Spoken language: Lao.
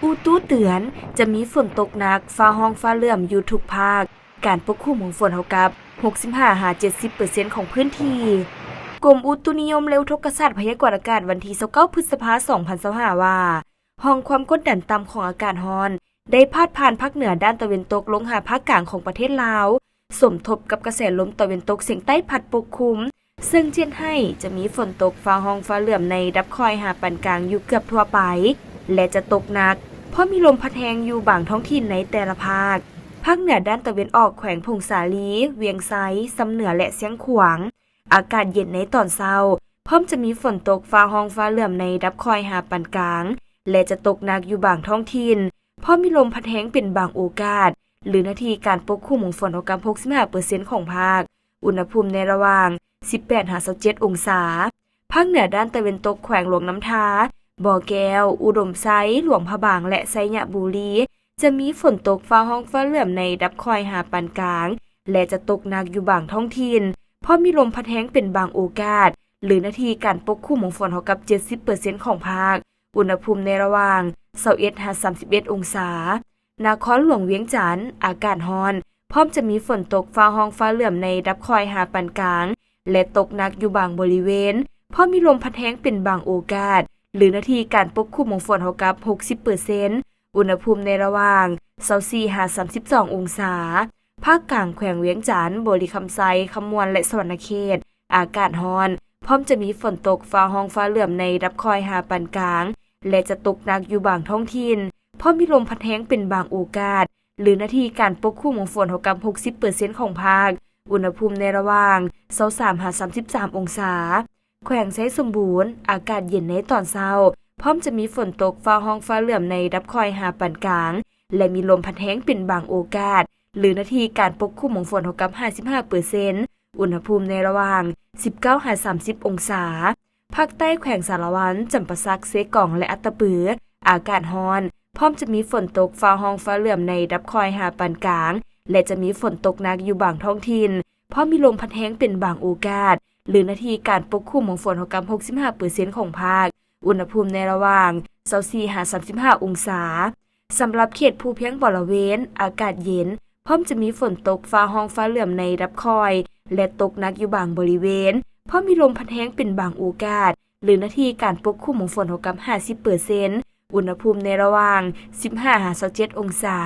ອຸຕຸເຕືອນ ຈະມີຝົນຕົກໜັກ, ຟ້າຮ້ອງຟ້າເຫຼື້ອມຢູ່ທຸກພາກ, ການປົກຄຸມຂອງຝົນເທົ່າກັບ ຫົກສິບຫ້າຫາເຈັດສິບເປີເຊັນຂອງພື້ນທີ່. ກົມອຸຕຸນິຍົມ ແລະ ອຸທົກກະສາດພະຍາກອນອາກາດ ວັນທີຊາວເກົ້າ ພຶດສະພາ ສອງພັນຊາວຫ້າ ວ່າ ຮ່ອງຄວາມກົດດັນຕ່ຳຂອງອາກາດຮ້ອນ ໄດ້ພາດຜ່ານພາກເໜືອດ້ານຕາເວັນຕົກລົງຫາພາກກາງຂອງປະເທດລາວ, ສົມທົບກັບກະແສລົມຕາເວັນຕົກສຽງໃຕ້ພັດປົກຄຸມ, ເຊິ່ງຈະເຮັດໃຫ້ຈະມີຝົນຕົກຟ້າຮ້ອງຟ້າເຫຼື້ອມໃນລະດັບຄ່ອຍຫາປານກາງຢູ່ເກືອບທົ່ວໄປ ແລະ ຈະຕົກໜັກ, ພ້ອມມີລົມພັດແຮງຢູ່ບາງທ້ອງຖິ່ນໃນແຕ່ລະພາກ. ພາກເໜືອດ້ານຕາເວັນອອກ ແຂວງຜົ້ງສາລີ, ວຽງໄຊ, ຊຳເໜືອ ແລະ ຊຽງຂວາງ ອາກາດເຢັນໃນຕອນເຊົ້າ, ພ້ອມຈະມີຝົນຕົກຟ້າຮ້ອງຟ້າເຫຼື້ອມໃນລະດັບຄ່ອຍຫາປານກາງ ແລະ ຈະຕົກໜັກຢູ່ບາງທ້ອງຖິ່ນ, ພ້ອມມີລົມພັດແຮງເປັນບາງໂອກາດ, ຫຼືເນື້ອທີ່ການປົກຄຸມຂອງຝົນເທົ່າກັບ ຫົກສິບຫ້າເປີເຊັນຂອງພາກ, ອຸນຫະພູມໃນລະຫວ່າງ ສິບແປດຫາຊາວເຈັດອົງສາ. ພາກເໜືອດ້ານຕາເວັນຕົກ ແຂວງຫຼວງນ້ຳທາ, ບໍ່ແກ້ວ, ອຸດົມໄຊ, ຫຼວງພະບາງ ແລະ ໄຊຍະບູລີ ຈະມີຝົນຕົກຟ້າຮ້ອງຟ້າເຫຼື້ອມໃນລະດັບຄ່ອຍຫາປານກາງ ແລະ ຈະຕົກໜັກຢູ່ບາງທ້ອງຖິ່ນ, ພ້ອມມີລົມພັດແຮງເປັນບາງໂອກາດ, ຫຼືເນື້ອທີ່ການປົກຄຸມຂອງຝົນເທົ່າກັບ ເຈັດສິບເປີເຊັນຂອງພາກ, ອຸນຫະພູມໃນລະຫວ່າງ ຊາວເອັດຫາຊາວເອັດອົງສາ. ນະຄອນຫຼວງວຽງຈັນ ອາກາດຮ້ອນ, ພ້ອມຈະມີຝົນຕົກຟ້າຮ້ອງຟ້າເຫຼື້ອມໃນລະດັບຄ່ອຍຫາປານກາງ ແລະ ຕົກໜັກຢູ່ບາງບໍລິເວນ, ພ້ອມມີລົມພັດແຮງເປັນບາງໂອກາດ, ຫຼືເນື້ອທີ່ການປົກຄຸມຂອງຝົນເທົ່າກັບ ຫົກສິບເປີເຊັນ, ອຸນຫະພູມໃນລະຫວ່າງ ຊາວສີ່ຫາຊາວສອງອົງສາ. ພາກກາງ ແຂວງວຽງຈັນ, ບໍລິຄຳໄຊ, ຄຳມ່ວນ ແລະ ສະຫວັນນະເຂດ ອາກາດຮ້ອນ, ພ້ອມຈະມີຝົນຕົກຟ້າຮ້ອງຟ້າເຫຼື້ອມໃນລະດັບຄ່ອຍຫາປານກາງ ແລະ ຈະຕົກໜັກຢູ່ບາງທ້ອງຖິ່ນ, ພ້ອມມີລົມພັດແຮງເປັນບາງໂອກາດ, ຫຼືເນື້ອທີ່ການປົກຄຸມຂອງຝົນເທົ່າກັບ ຫົກສິບເປີເຊັນຂອງພາກ, ອຸນຫະພູມໃນລະຫວ່າງ ຊາວສາມຫາຊາວສາມອົງສາ. ແຂວງໄຊສົມບູນ ອາກາດເຢັນໃນຕອນເຊົ້າ, ພ້ອມຈະມີຝົນຕົກຟ້າຮ້ອງຟ້າເຫຼື້ອມໃນລະດັບຄ່ອຍຫາປານກາງ ແລະ ມີລົມພັດແຮງເປັນບາງໂອກາດ, ຫຼືເນື້ອທີ່ການປົກຄຸມຂອງຝົນເທົ່າກັບ ຫ້າສິບຫ້າເປີເຊັນ, ອຸນຫະພູມໃນລະຫວ່າງ ສິບເກົ້າຫາຊາວຫົກອົງສາ. ພາກໃຕ້ ແຂວງສາລະວັນ, ຈຳປາສັກ, ເຊກອງ ແລະ ອັດຕະປື ອາກາດຮ້ອນ, ພ້ອມຈະມີຝົນຕົກຟ້າຮ້ອງຟ້າເຫຼື້ອມໃນລະດັບຄ່ອຍຫາປານກາງ ແລະ ຈະມີຝົນຕົກໜັກຢູ່ບາງທ້ອງຖິ່ນ, ພ້ອມມີລົມພັດແຮງເປັນບາງໂອກາດ, ຫຼືເນື້ອທີ່ການປົກຄຸມຂອງຝົນເທົ່າກັບ ຫົກສິບຫ້າເປີເຊັນຂອງພາກ, ອຸນຫະພູມໃນລະຫວ່າງ ຊາວສີ່ຫາຊາວຫ້າອົງສາ. ສຳລັບເຂດພູພຽງບໍລະເວນ ອາກາດເຢັນ, ພ້ອມຈະມີຝົນຕົກຟ້າຮ້ອງຟ້າເຫຼື້ອມໃນລະດັບຄ່ອຍ ແລະ ຕົກໜັກຢູ່ບາງບໍລິເວນ, ພ້ອມມີລົມພັດແຮງເປັນບາງໂອກາດ, ຫຼືເນື້ອທີ່ການປົກຄຸມຂອງຝົນເທົ່າກັບ ຫ້າສິບເປີເຊັນ, ອຸນຫະພູມໃນລະຫວ່າງ ສິບຫ້າຫາຊາວເຈັດອົງສາ.